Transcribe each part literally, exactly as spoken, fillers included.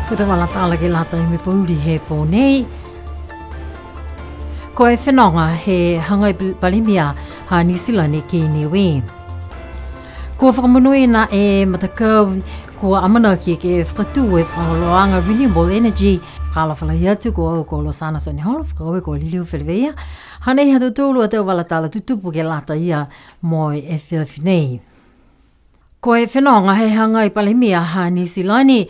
Ko e tau vala tala ke lata mo e pouli he pō nei. Ko e fenoga he hagai pal-, Palemia ha Niu Silani ki Niue. Kua fakamonuina e matakau kua amanaki ke fakatū e fakaholoaga renewable energy. Fakaalofa lahi atu, ko au ko Losana Soniholo, fakaaue ko Liliu Feleveia. Hanei ha tautolu a tau vala tala tutupu ke lata ia mo e afiafi nei. Ko e fenoga he hagai Palemia ha Niu Silani,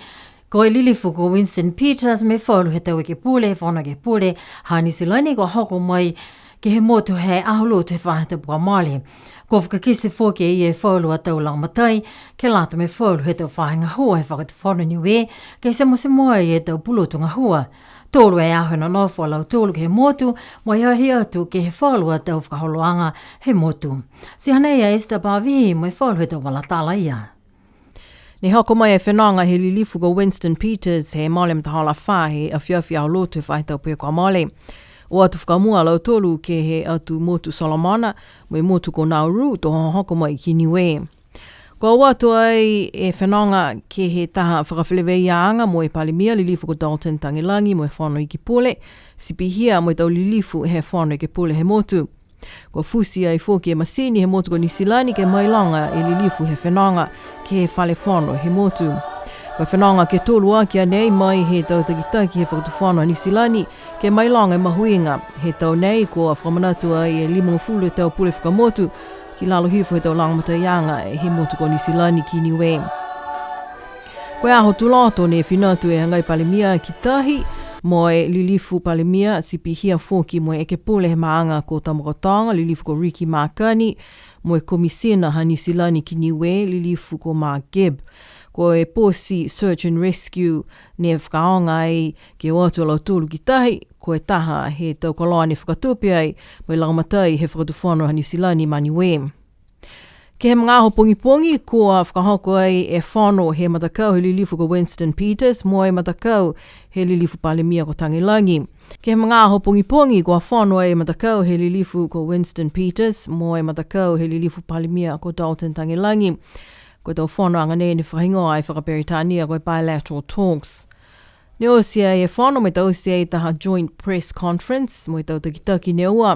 ko e Lilifu ko Winston Peters mo e falu he tau ekepule, fono ekepule ha Niu Silani, kua hoko mai ke he motu he Aho Lotu he faahi tapu kua mole. Kua fakakite foki e falu a tau lagomatai, ke lata mo e falu he tau faahi gahua he Fakatufono Niue, ke semosemo ai e tau pulotu gahua. Tolu e aho e nonofo a lautolu ke he motu, mo e ahiahi atu ke he falu a tau fakaholoaga he motu. Ti hanei a Esther Pavihi mo e falu he tau vala tala ia. Ne hoko mai e fenoga he Lilifu ko Winston Peters he mole matahola fā he afiafi Aho Lotu he faahi tapu kua mole. O atu fakamua a lautolu ke he atu motu Solomona, mo e motu ko Nauru, to hohoko mai ki Niue. Kua o atu ai e fenoga ke he taha fakafeleveiaaga mo e Palemia, Lilifu ko Dalton Tagelagi mo e Fono Ekepule, ti pihia mo e tau lilifu he Fono Ekepule he motu. Kua futi ai foki e matini he motu ko Niu Silani ke mailoga e lilifu he fenoga ke he fale fono he motu. Ko e fenoga ke tolu aki a nei mai he tau takitaki he Fakatufono a Niu Silani ke mailoga e mahuiga he tau nei, kua fakamanatu ai e limagofulu e tau pule fakamotu ki lalo hifo he tau lagomataiaga he motu ko Niu Silani ki Niue. Ko e aho Tuloto ne fina atu e hagai Palemia ki tahi mo e Lilifu Palemia, ti pihia foki mo e Ekepule he maaga ko Tamakautoga, Lilifu ko Ricky Makani, mo e Komisina ha Niu Silani ki Niue, Lilifu ko Mark Gibb. Ko e poti Search and Rescue ne fakaaoga ai ke o atu a lautolu ki tahi, ko e taha he tau koloa ne fakatupe ai mo e lagomatai he Fakatufono ha Niu Silani ma Niue. Ke he magaaho pogipogi, kua fakahoko ai e fono he matakau he Lilifu ko Winston Peters mo e matakau he Lilifu Palemia ko Tagelagi. Ke he magaaho pogipogi, kua fono ai e matakau he Lilifu ko Winston Peters mo e matakau he Lilifu Palemia ko Dalton Tagelagi. Ko e tau fonoaga nei ne fakahigoa ai fakaperitania ko e bilateral talks. Ne oti ai e fono mo e taute ai taha joint press conference mo e tau takitaki ne ua.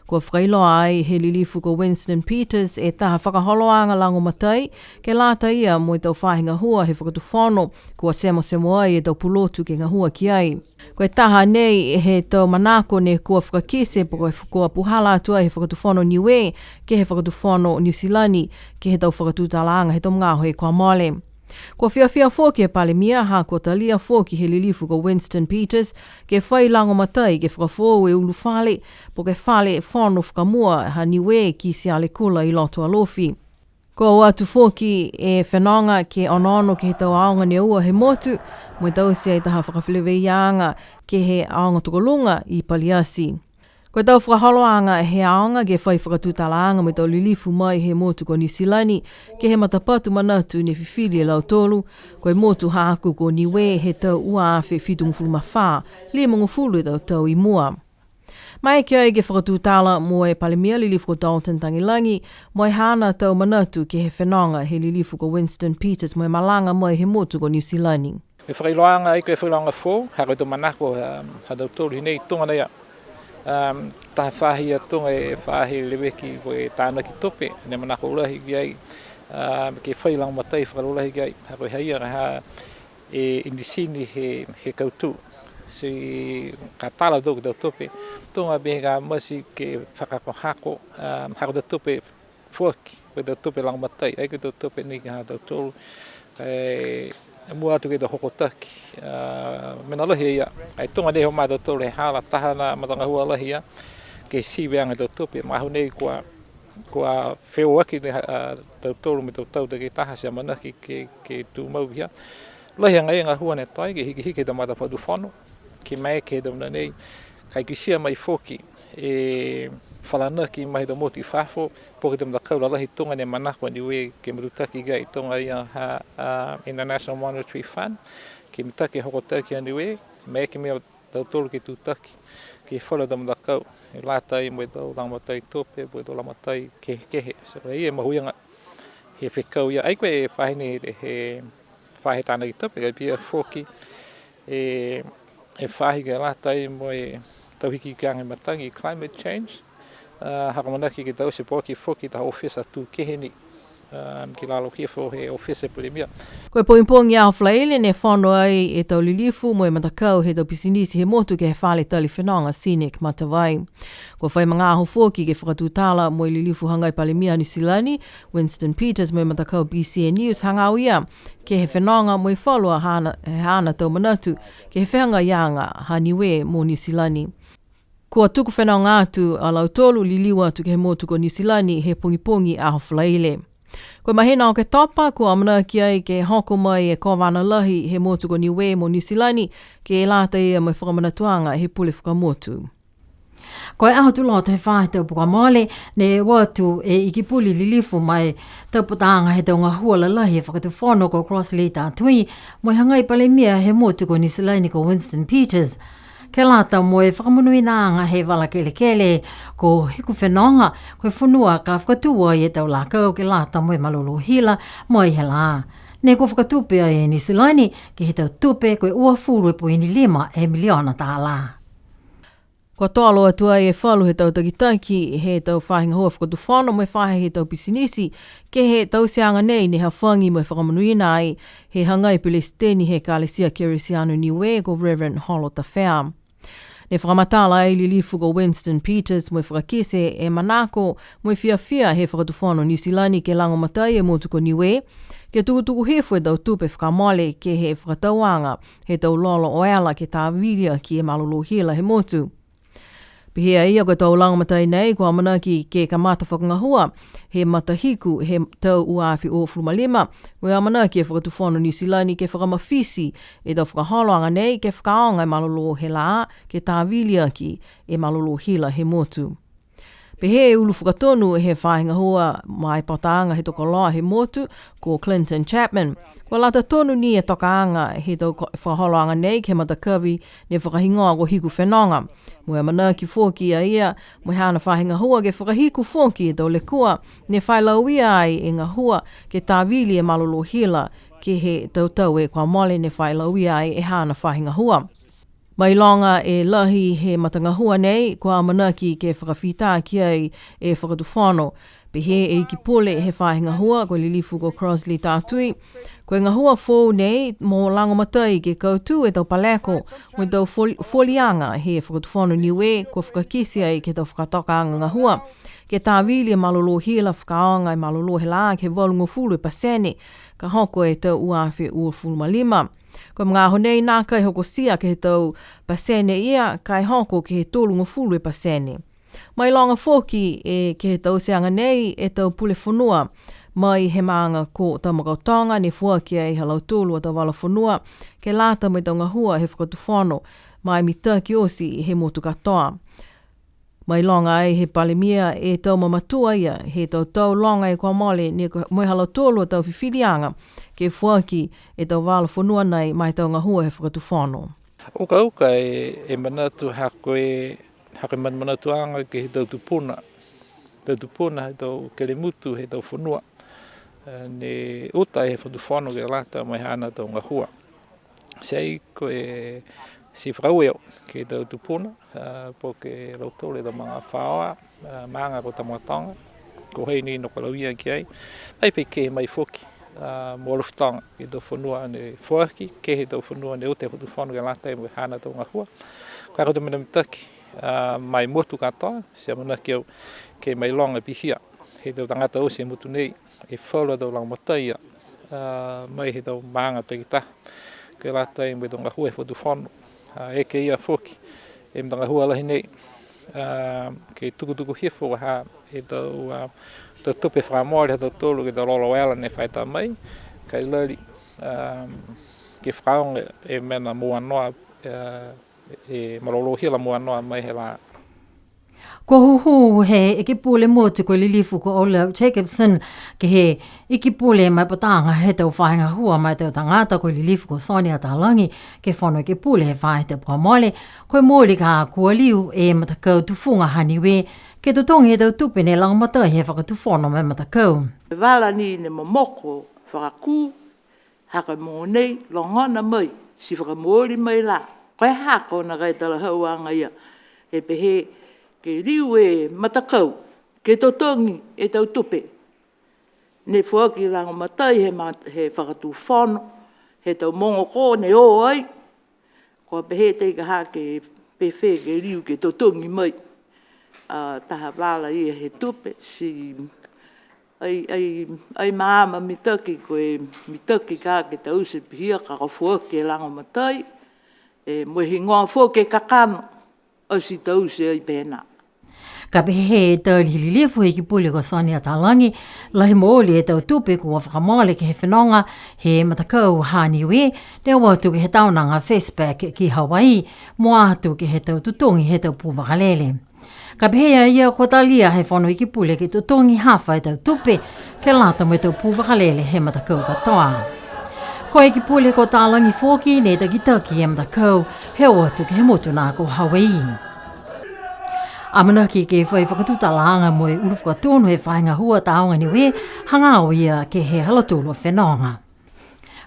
Kua fakailoa ai he Lilifu ko Winston Peters e taha fakaholoaga lagomatai ke lata ia mo e tau faahi gahua he Fakatufono, kua semosemo ai e tau pulotu ke gahua ki ai. Ko e taha nei he tau manako ne kua fakakite po ke kua puhala atu ai he Fakatufono Niue ke he Fakatufono Niu Silani ke he tau fakatutalaaga he tau magaaho kua mole. Kua fiafia foki e Palemia, ha kua talia foki he Lilifu ko Winston Peters ke fai lagomatai ke fakafoou e ulufale po ke fale fono fakamua ha Niue ki Sialekula i loto Alofi. Kua o atu foki e fenoga ke onoono ke he tau aoga ne ua he motu, mo e taute ai taha fakafeleveiaaga ke he aoga tokoluga i Paliati. Ko e tau fakaholoaga he aoga ke fai fakatutalaaga mo e tau lilifu mai he motu ko Niu Silani, ke he matapatu manatu ne fifili e lautolu, ko e motu haaku ko Niue he tau ua afe fitugofulu ma fā, limagofulu e tau tau i mua. Maeke ai ke fakatutala mo e Palemia Lilifu ko Dalton Tagelagi, mo e haana tau manatu ke he fenoga he Lilifu ko Winston Peters mo e malaga mai he motu ko Niu Silani. Ko e fakailoaaga ai, ko e fakailoaaga foou, ha ko e tau manako, um, ha tautolu hinei tuga nei a, um, taha faahi a tuga e faahi leveki ko e tanaki tupe, ne manako lahi ki ai, um, ke fai lagomatai fakalaulahi ki ai, ha ko e haia ha e inisini he, he kautū. Ti ka tala atu ke he tau tupe, tuga pehē ka mate ke fakahako, um, ha ko e tau tupe foaki, ko e tau tupe lagomatai, ai ko e tau tupe nei ha tautolu, e, mua atu ke he tau hokotaki, a, mena lahi ia, ai tuga nei ha mautolu he hala, taha a matagahua lahi ia, ke sivi age e tau tupe, magaaho nei kua, kua feoaki ni, a, tautolu mo e tau tau takitaha ti amanaki ke, ke tumau ia. Lahi agaia e gahua ne toe, ke hikihiki he tau matapatu fono, ke maeke he tau mena nei, ka e kitia mai foki e falanaki mai he tau motu i fafo, po ke tau matakau lalahi tuga ne manako a Niue ke matutaki ki ai tuga ia ha, a, International Monetary Fund, ke mitaki e hokotaki a Niue, maeke mo tautolu ke tutaki ke he falu tau matakau, e lata ai mo e tau lagomatai tupe, mo e tau lagomatai kehekehe. So, ia e mahuiga he fekau ia, ai ko e faahi nei he, he faahi tanaki tupe, ka e pihia foki E, e faahi ke lata mo e tau hikihikiaga he matagi, climate change. A, ha ko e amanaki ke taute foki, foki taha ofisa tū kehe ni. A, ki lalo hifo he ofisa Palemia. Ko e pogipogi Aho Falaile ne fono ai e tau lilifu mo e matakau he tau pisinisi he motu ke he fale tali fenoga Scenic Matavai. Kua fai magaaho foki ke fakatutala mo e lilifu hagai Palemia Niu Silani, Winston Peters mo e matakau B C N News hagaao ia ke he fenoga mo e falu a haana, he haana tau manatu ke he fehagaiaga ha Niue mo Niu Silani. Kua tuku fenoga atu a lautolu liliu atu ke he motu ko Niu Silani he pogipogi Aho Falaile. Ko e mahina Oketopa, kua amanaki ai ke hoko mai e Kovana Lahi he motu ko Niue mo Niu Silani, ke lata ia mo e fakamanatuaga he pule fakamotu. Ko e aho Tuloto he faahi tapu kua mole, ne o atu e Ikipule Lilifu ma e tau putaaga he tau gahua lalahi he Fakatufono ko Crossley Tatui, mo e hagai Palemia he motu ko Niu Silani ko Winston Peters. Ke lata mo e fakamonuinaaga he vala kelekele ko Hikufenoga, ko e fonua ka fakatū ai e tau lakau ke lata mo e malolō hila mai he lā. Ne kua fakatupe ai e Niu Silani ke he tau tupe ko e uafulu e poini lima e miliona tālā. Kua tolo atu ai e falu he tau takitaki he tau faahi gahua fakatufono mo e faahi he tau pisinisi ke he tauteaga nei ne hafagi mo e fakamonuina ai he hagai Pelesiteni he Ekalesia Kerisiano Niue ko Reverend Holo Tafea. Ne fakamatala ai lilifu ko Winston Peters mo e fakakite e manako mo e fiafia he Fakatufono Niu Silani ke lagomatai e motu ko Niue, ke tukutuku hifo e tau tupe fakamole ke he fakatauaga he tau lolo oela ke tāvili aki e malolō hila he motu. Pehē a ia ko e tau lagomatai nei kua amanaki ke kamata fakagahua he matahiku he tau ua afe uafulu ma lima, mo e amanaki e Fakatufono Niu Silani ke fakamafiti e tau fakaholoaga nei ke fakaaoga e malolō he lā ke tāvili aki e malolō hila he motu. Pehē e ulu fakatonu he faahi gahua ma e pataaga he tokoloa he motu ko Clinton Chapman, kua lata tonu ni e tokaaga he tau ko-, fakaholoaga nei ke he matakavi ne fakahigoa ko Hikufenoga. Mo e amanaki foki a ia mo e haana faahi gahua ke fakahiku foki e tau lekua ne fai lauia ai e gahua ke tāvili e malolō hila ke he tau tau kua mole ne fai lauia ai e haana faahi gahua. Mailoga e lahi he matagahua nei kua amanaki ke fakafita ki ai e Fakatufono. Pehē e Ikipule he faahi gahua ko e Lilifu ko Crossley Tatui, ko e gahua foou nei mo lagomatai ke kautū e tau paleko mo e tau fol-, foliaga he Fakatufono Niue kua fakakite ai ke he tau fakatokaaga gahua ke tāvili e malolō hila fakaaoga e malolō he lā ke he valugofulu e pasene ka hoko e tau ua afe uafulu ma lima. Ko e magaaho nei nākai hokotia ke he tau pasene ia, ka e hoko ke he tolugofulu e pasene. Mailoga foki e ke he tauteaga nei e tau pule fonua mai he maaga ko Tamakautoga ne foaki ai ha lautolu a tau vala fonua ke lata mo e tau gahua he Fakatufono ma e mitaki oti he motu katoa. Mailoga ai he Palemia e tau mamatua ia he tau tau loga e kua mole ne ko-, mo e ha lautolu a tau fifiliaga ke foaki e tau vala fonua nei ma e tau gahua he Fakatufono. Ukauka e, e manatu ha ko e, ha ko e manamanatuaga ke he tau tupuna, tau tupuna he tau kelemutu he tau fonua, e, ne uta he Fakatufono ke lata mo e haana tau gahua. Ti ai ko e ti fakaaue au ke he tau tupuna, a, po ke lautolu e tau magafaoa, a, maaga ko Tamakautoga, ko hai ni ne kua lauia ki ai. Ai pehē ke mai foki, a, mo Alofi Toga, ke he tau fonua ne foaki, ke he tau fonua ne uta e Fakatufono ke lata mo e haana tau gahua. Ka ko e tau mena mitaki, a, ma e motu katoa, ti amanaki au ke mailoga pihia he tau tagata oti he motu nei, e falu a tau lagomatai ia, a, mai he tau maaga takitaha, ke lata mo e tau gahua he Fakatufono, a, eke ia foki e matagahua lahi nei, a, ke tukutuku hifo ha e tau, a, tau tupe fakamole ha tautolu ke he tau lolo oela ne fai ta mai, ka e lali, a, ke fakaaoga e mena mua noa, a, e malolō hila mua noa mai he lā. Kua hūhū he Ikipule Motu ko e Lilifu ko Ola Jacobsen ke he Ikipule ma e Pataga he tau Faahi Gahua ma e tau Tagata ko e Lilifu ko Sonia Talagi ke he Fono Ekepule he faahi tapu kua mole, ko e mooli ka kua liu e matakau tufuga ha Niue ke totogi e tau tupe ne lagomatai he Fakatufono ma e matakau. Vala ni ne momoko fakakū, ha ko e mogonei logona mai Ti fakamooli mai la, ko e ha ko e nākai talahauaga ia, e pehē ke liu e matakau ke totogi e tau tupe. Ne foaki lagomatai he, ma, he fakatufono, he tau mogo ko ne o ai, kua pehē tei ka ha ke pehē ke liu ke totogi mai a taha vala ia he tupe, ti ai, ai, ai maama mitaki ko e mitaki ka ke taute pihia ka ko foaki e lagomatai, e mo e higoa foki e kakano, ati taute ai pēnā. Ka pehē he tali he lilifu he Ikipule ko Sonia Talagi, lahi mooli e tau tupe kua fakamole ke he fenoga he matakau ha Niue, ne o atu ke he taonaga FestPac ki Hawaii, mo atu ke he tau totogi he tau pū vakalele. Ka pehē a ia kua talia he Fono Ikipule ke totogi hafa e tau tupe, ke lata mo e tau pū vakalele he matakau katoa. Ko e Ikipule ko Talagi foki ne takitaki e matakau, he o atu ke he motu nā ko Hawaii. Amanaki ke fai fakatutalaaga mo e ulu fakatonu he faahi gahua Tāoga Niue, hagaao ia ke he ha lautolu a fenoga.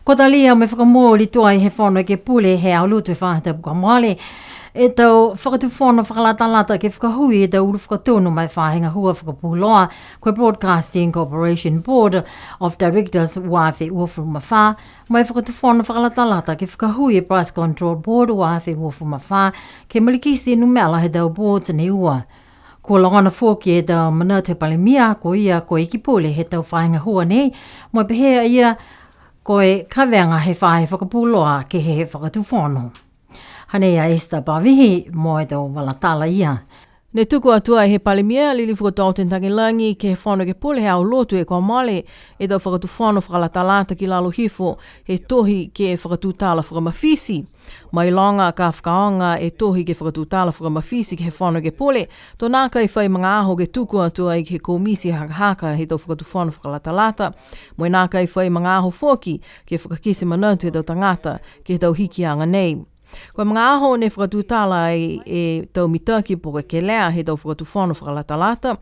Kua talia mo e fakamooli tuai he Fono Ekepule he aho Lotu he faahi tapu kua mole, e tau fakatufono fakalatalata ke fakahui e tau ulu fakatonu ma e faahi gahua fakapuloa, ko e Broadcasting Corporation Board of Directors ua afe uafulu ma fā, mo e fakatufono fakalatalata ke fakahui e Price Control Board ua afe uafulu ma fā, ke malikiti numela he tau boards ne ua. Kua logona foki e tau manatu he Palemia, ko ia ko e Ikipule he tau faahi gahua nei, mo e pehē a ia ko e kavega he faahi fakapuloa ke he fakatufono. Hanei a Esther Pavihi mo e tau vala tala ia. Ne tuku atu ai he Palemia, Lilifu ko Dalton Tagelagi, ke he Fono Ekepule he aho Lotu kua mole, e tau fakatufono fakalatalata ki lalo hifo he tohi ke fakatutala fakamafiti. Mailoga ka fakaaoga e tohi ke fakatutala fakamafiti ke he Fono Ekepule, to nākai fai magaaho ke tuku atu ai ke he komiti hakahaka he tau fakatufono fakalatalata, mo e nākai fai magaaho foki ke fakakite manatu he tau tagata ke he tau hikiaga nei. Ko e magaaho ne fakatutala ai e tau mitaki po ke kelea he tau fakatufono fakalatalata,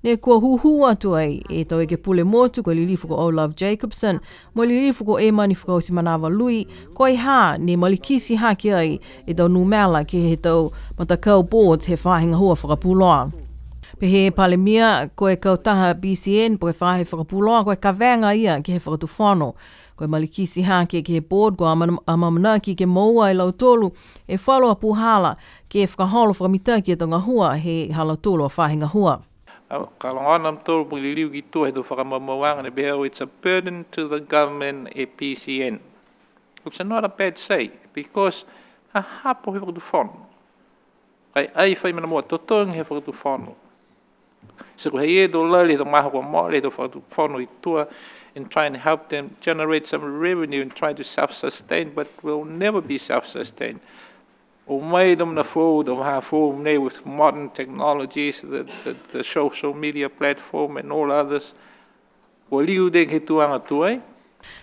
ne kua hūhū atu ai e tau ekepule motu ko e Lilifu ko O'Love Jacobsen, mo e Lilifu ko Emani Fakaotimanava Lui, ko e ha ne malikiti hake ai e tau numela ke he tau matakau boards he faahi gahua fakapuloa. Pehē e Palemia, ko e kautaha B C N, po ke faahi fakapuloa, ko e kavega ia ke he fakatufono. Ko e malikiti hake ke he board, kua ama-, amaamanaki ke moua e lautolu e falu a puhala ke fakaholo fakamitaki e tau gahua he ha lautolu a faahi gahua. Au, ka logona a mautolu mo e liliu ki tua he tau fakamaumauaga ne pehē, "Oh, it's a burden to the government," e B C N. It's not a bad say, because ha ha po he fakatufono. Ka e ai fai mena mo e totogi he fakatufono. Ti ko e ha ia e tau lali he tau magaaho kua mole he tau fakatufono i tua, and try and help them generate some revenue and try to self-sustain, but will never be self-sustained. O mai e tau mena foou, tau vahā foou nei with modern technologies, the, the, the social media platform and all others. Kua liu tei ke he tuaga tuai.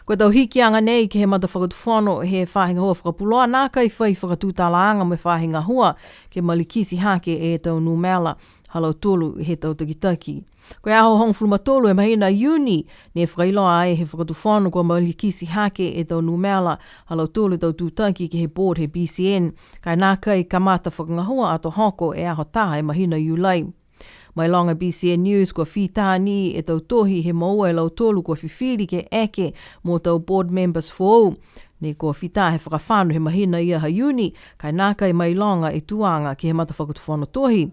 Ko e tau hikiaga nei ke he matafakatufono he faahi gahua fakapuloa, nākai fai fakatutalaaga mo e faahi gahua ke malikiti hake e tau numela ha lautolu he tau takitaki. Ko e aho hogofulu ma tolu he mahina Iuni, ne fakailoa ai he fakatufono kua malikiti hake e tau numela ha lautolu e tau tutaki ke he board he B C N, ka e nākai kamata fakagahua ato hoko e aho taha he mahina Iulai. Mailoga e B C N News, kua fita ni e tau tohi he moua e lautolu kua fifili ke eke mo tau board members foou. Ne kua fita he fakafano he mahina ia ha Iuni, ka e nākai mailoga e tuaga ke he matafakatufono tohi.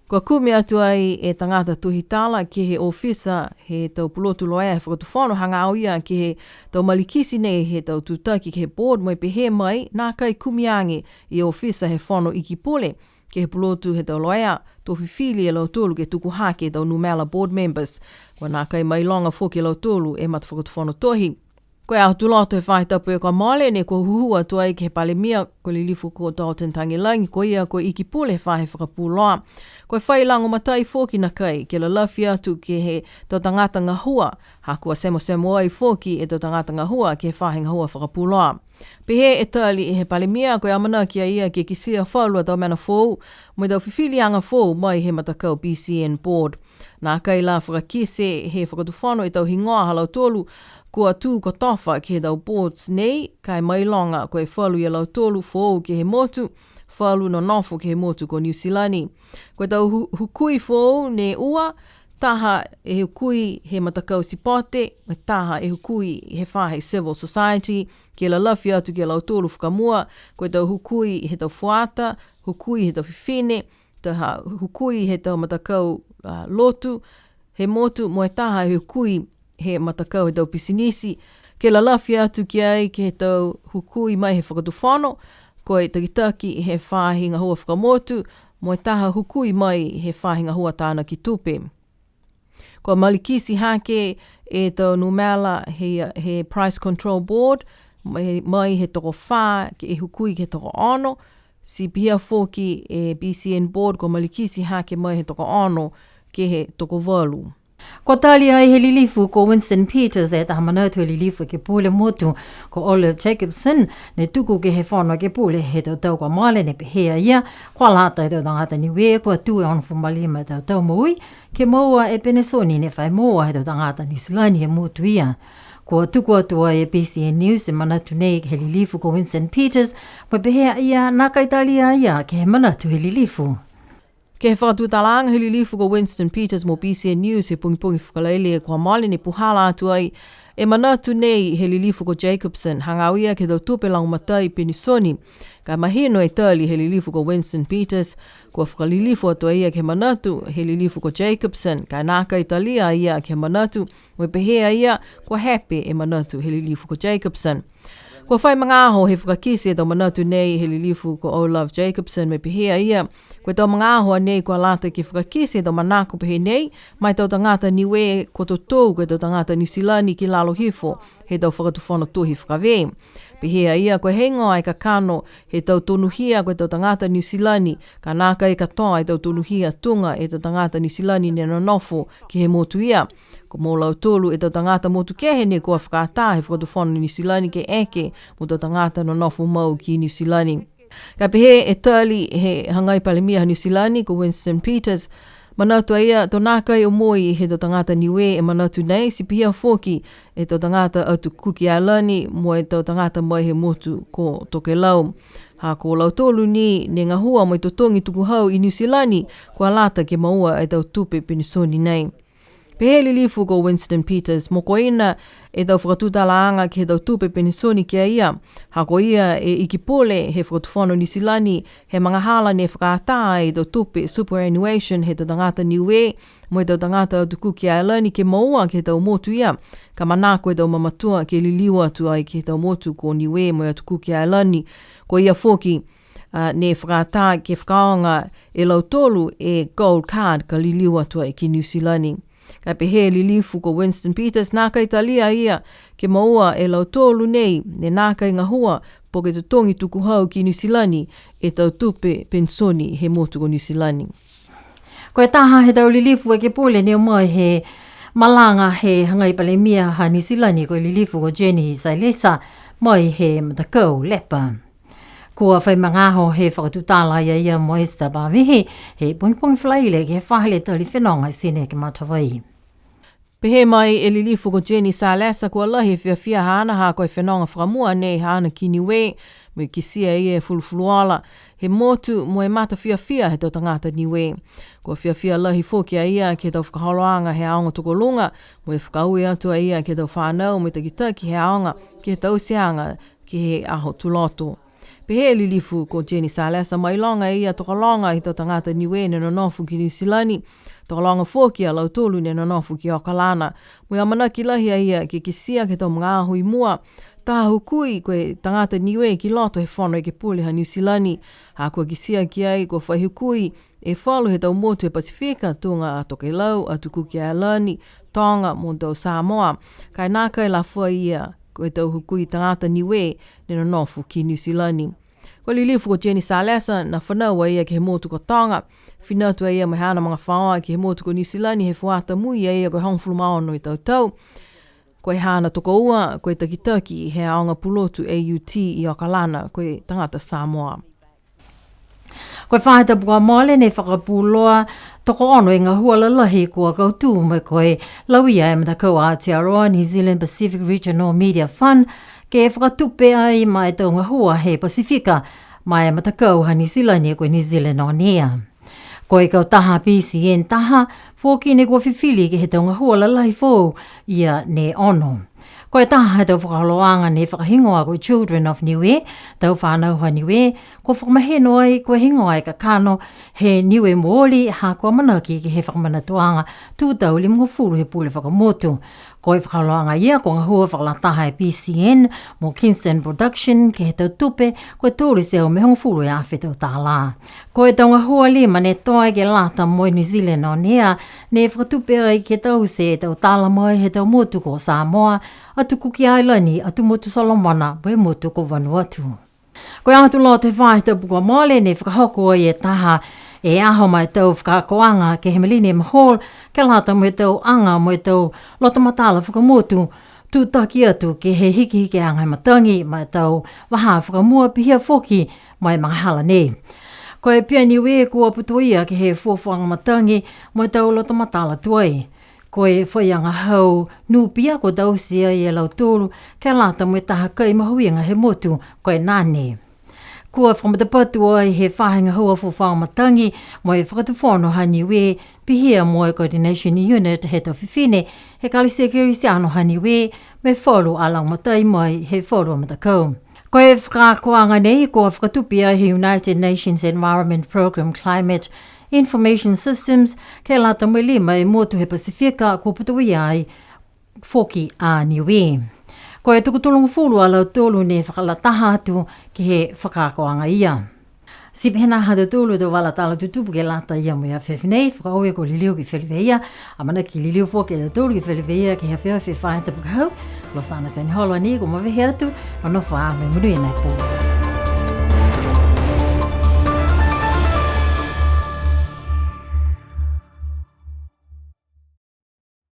Kua kumi atu ai e tagata tohi tala ke he ofisa he tau pulotu loea he fakatufono hagaao ia ke he tau malikiti nei he tau tutaki ke he board, mo e pehē mai, nākai kumi age e ofisa he Fono Iki Pule ke he pulotu he tau loea, to fifili e lautolu ke tuku hake e tau numela board members. Kua nākai mailoga foki e lautolu e matafakatufono tohi. Ko e aho Tuloto he faahi tapu kua mole, ne kua hūhū atu ai ke he Palemia, ko e Lilifu ko Dalton Tagelagi, ko ia ko e Iki Pule he faahi fakapuloa. Ko e fai lagomatai foki nākai, ke lalafi atu ke he tau tagata gahua, ha kua semosemo ai foki e tau tagata gahua ke he faahi gahua fakapuloa. Pehē e tali he Palemia, ko e amanaki a ia ke kitia falu a tau mena foou, mo e tau fifiliaga foou mai he matakau B C N Board. Nākai la fakakite he fakatufono e tau higoa ha lautolu kua tū kotofa ke he tau boards nei, ka e mailoga ko e falu ia lautolu foou ke he motu, falu nonofo ke he motu ko Niu Silani. Ko e tau hu-, hukui foou ne ua, taha e hukui he matakau sipote, mo e taha e hukui he faahi civil society, ke lalafi atu ki a lautolu fakamua, ko e tau hukui he tau fuata, hukui he tau fifine, taha hukui he tau matakau, a, lotu, he motu, mo e taha e hukui he matakau he tau pisinisi, ke lalafi atu ki ai ke he tau hukui mai he fakatufono, ko e takitaki he faahi gahua fakamotu, mo e taha hukui mai he faahi gahua tānaki tupe. Kua malikiti hake e tau numela he, he Price Control Board, mai, mai he tokofā ke e hukui ke he tokoono, ti pihia foki e B C N Board kua malikiti hake mai he tokoono ke he tokovalu. Kua tali ai he lilifu ko Winston Peters e taha manatu he lilifu Ekepule motu ko Olive Jacobsen, ne tuku ke he Fono Ekepule he tau tau kua mole, ne pehē a ia, kua lata e tau tagata Niue kua tū e onogofulu ma lima e tau tau moui, ke moua e penisoni ne fai moua he tau tagata Niu Silani he motu ia. Kua tuku atu ai e B C N News e manatu nei he lilifu ko Winston Peters, mo e pehē a ia, nākai talia a ia ke he manatu he lilifu. Ke he fakatutalaaga he lilifu ko Winston Peters mo B C N News he pogipogi Fakalailai kua mole, ne puhala atu ai e manatu nei he lilifu ko Jacobsen, hagaao ia ke he tau tupe lagomatai penisoni. Ka e mahino e tali he lilifu ko Winston Peters, kua fakalilifu atu a ia ke he manatu he lilifu ko Jacobsen, ka e nākai talia a ia ke he manatu, mo e pehē a ia, kua hepe e manatu he lilifu ko Jacobsen. Kua fai magaaho he fakakite e tau manatu nei he lilifu ko Olive Jacobsen, mo e pehē a ia, ko e tau magaaho a nei kua lata ke fakakite e tau manako pehē nei, ma e tau tagata Niue kua totou ko e tau tagata Niu Silani ki lalo hifo he tau fakatufono tohi fakavē. Pehē a ia, ko e heigoa e kakano he tau tonuhia ko e tau tagata Niu Silani, ka nākai katoa e tau tonuhia tuga e tau tagata Niu Silani ne nonofo ke he motu ia. Ko mo lautolu e tau tagata motu kehe ne kua fakaatā he fakatufono Niu Silani ke eke mo tau tagata nonofo mau ki Niu Silani. Ka pehē e tali he hagai Palemia ha Niu Silani ko Winston Peters, manatu a ia to nākai omoi he tau tagata Niue e manatu nei, ti pihia foki e tau tagata Atu Kuki Ailani mo e tau tagata mai he motu ko Tokelau. Ha ko lautolu ni ne gahua mo e totogi tukuhau i Niu Silani, kua lata ke moua e tau tupe penisoni nei. Pehē e lilifu ko Winston Peters, mokoina e tau fakatutalaaga ke he tau tupe penisoni ki a ia. Ha ko ia e Iki Pule he Fakatufono Niu Silani, he magahala ne fakaatā e tau tupe superannuation he tau tagata Niue, mo e tau tagata Atu Kuki Ailani ke moua ke he tau motu ia, ka manako e tau mamatua ke liliu atu ai ke he tau motu ko Niue mo e Atu Kuki Ailani. Ko ia foki, a, ne fakaatā ke fakaaoga e lautolu e gold card ka liliu atu ai ki Niu Silani. Ka pehē e lilifu ko Winston Peters, nākai talia a ia ke moua e lautolu nei ne nākai gahua po ke totogi tukuhau ki Niu Silani e tau tupe penisoni he motu ko Niu Silani. Ko e taha he tau lilifu Ekepule ne o mai he malaga he hagai Palemia ha Niu Silani ko e lilifu ko Jenny Salesa mai he matakau Lepa. Kua fai magaaho he fakatutala a ia mo Esther Pavihi he pogipogi Falaile ke he faahi tali fenoga i Seneki Matavai. Pehē mai e lilifu ko Jenny Salesa kua lahi e fiafia haana ha ko e fenoga fakamua nei haana ki Niue, mo e kitia e ia e fulufuluola he motu mo e mata fiafia he tau tagata Niue. Kua fiafia lahi foki a ia ke he tau fakaholoaga he aoga tokoluga, mo e fakaaue atu a ia ke he tau fanau mo e takitaki he aoga ke he tauteaga ke he aho Tuloto. Pehē e lilifu ko Jenny Salesa, mailoga e ia tokologa he tau tagata Niue ne nonofo ki Niu Silani, tokologa foki a lautolu ne nonofo ki Okalana. Mo e amanaki lahi a ia ke kitia ke he tau magaaho i mua, taha hukui ko e tagata Niue ki loto he Fono Ekepule ha Niu Silani. Ha kua kitia ki ai kua fai hukui e falu he tau motu he Pasifika, tuga a Tokelau, Atu Kuki Ailani, Toga mo tau Samoa. Ka e nākai la fai ia ko e tau hukui tagata Niue ne nonofo ki Niu Silani. Ko e lilifu ko Jenny Salesa, ne fanau a ia ke he motu ko Toga. Fina atu a ia mo e haana magafaoa ke he motu ko Niu Silani he fuata mui a ia ko e hogofulu ma ono e tau tau. Ko e haana tokoua, ko e takitaki he aoga pulotu A U T i Okalana, ko e tagata Samoa. Ko e faahi tapu kua mole ne fakapuloa tokoono e gahua lalahi kua kautū mo e ko e lauia e matakau Aotearoa New Zealand Pacific Regional Media Fund ke fakatupe ai ma e tau gahua he Pasifika ma e matakau ha New Zealand ko e New Zealand On Air. Ko e kautaha B C N taha foki ne kua fifili ke he tau gahua lalahi foou ia ne ono. Ko e taha he tau fakaholoaga ne fakahigoa ko e Children of Niue, tau fanau ha Niue, kua fakamahino ai ko e higoa e kakano he Niue Mooli ha kua amanaki ke he fakamanatuaga tū tau limagofulu he pule fakamotu. Ko e fakaholoaga ia kua gahua fakalataha e B C N mo Kingston Production ke he tau tupe ko e tolu e teau mo e hogofulu e afe tau tālā. Ko e tau gahua lima ne toe ke lata mo e New Zealand On Air ne fakatupe ai ke taute e tau tala mai he tau motu ko Samoa, Atu Kuki Ailani, Atu Motu Solomona mo e motu ko Vanuatu. Ko e Aho Tuloto he faahi tapu kua mole ne fakahoko ai e taha e aho ma e tau fakaakoaga ke he Millennium Hall ke lata mo e tau aga mo e tau lotomatala fakamotu, tūtaki atu ke he hikihikiaga he matagi ma e tau vahā fakamua pihia foki ma e magahala nei. Ko e Pihia Niue kua putoia ke he fuafuaga matagi mo e tau lotomatala tuai. Ko e faiaga hau nūpia kua taute ai e lautolu ke lata mo e taha kai mahuiga he motu ko e nane. Kua fakamatapatu ai he faahi gahua fuafuaga matagi mo e Fakatufono ha Niue, pihia mo e Coordination Unit he tau fifine he Ekalesia Kerisiano ha Niue, mo e falu a lagomatai mai he falu a matakau. Ko e fakaakoaga nei kua fakatupe ai he United Nations Environment Programme Climate Information Systems ke lata mo e lima e motu he Pasifika kua putoia ai foki a Niue. Ko e tokotolugofulu a lautolu ne fakalataha atu ke he fakaakoaga ia. Ti pehē ha tautolu a tau vala tala tutupu ke lata ia mo e afiafi nei, fakaaue kua liliu ke feleveia, amanaki liliu foki a tautolu ke feleveia ke he afiafi he faahi tapu ka hau. Losana Seniholo ni kua mavehe atu, nonofo ā mo e monuina e pō.